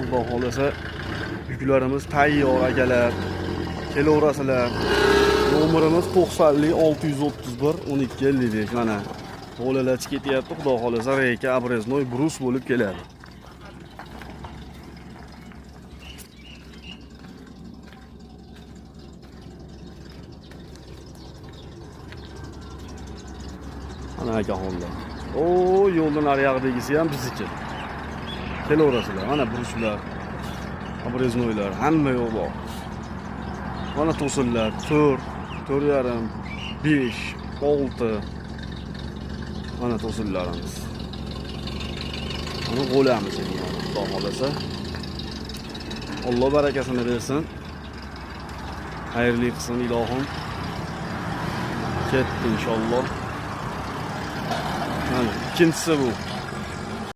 Xudo xolasa yuklarimiz tayyor akalar. Kelaverasizlar. Nomerimiz 90 631 12 55 mana. To'lalar ketyapti, Xudo xolasa рейка обрезной брус bo'lib keladi. Mana akaxonlar. O, yo'ldan nariyog'idagisi ham bizniki. Kelaverasizlar. Mana bruslar, обрезной lar, hamma yo'q bor. Mana to'sinlar 4, 4,5, 5, 6. Mana to'sinlarimiz. Mana qo'lamiz endi mana, Xudo xolasa. Alloh barakasini bersin. Xayrli qilsin ilohim. Ketdi inshaalloh. Mana ikkinchisi bu.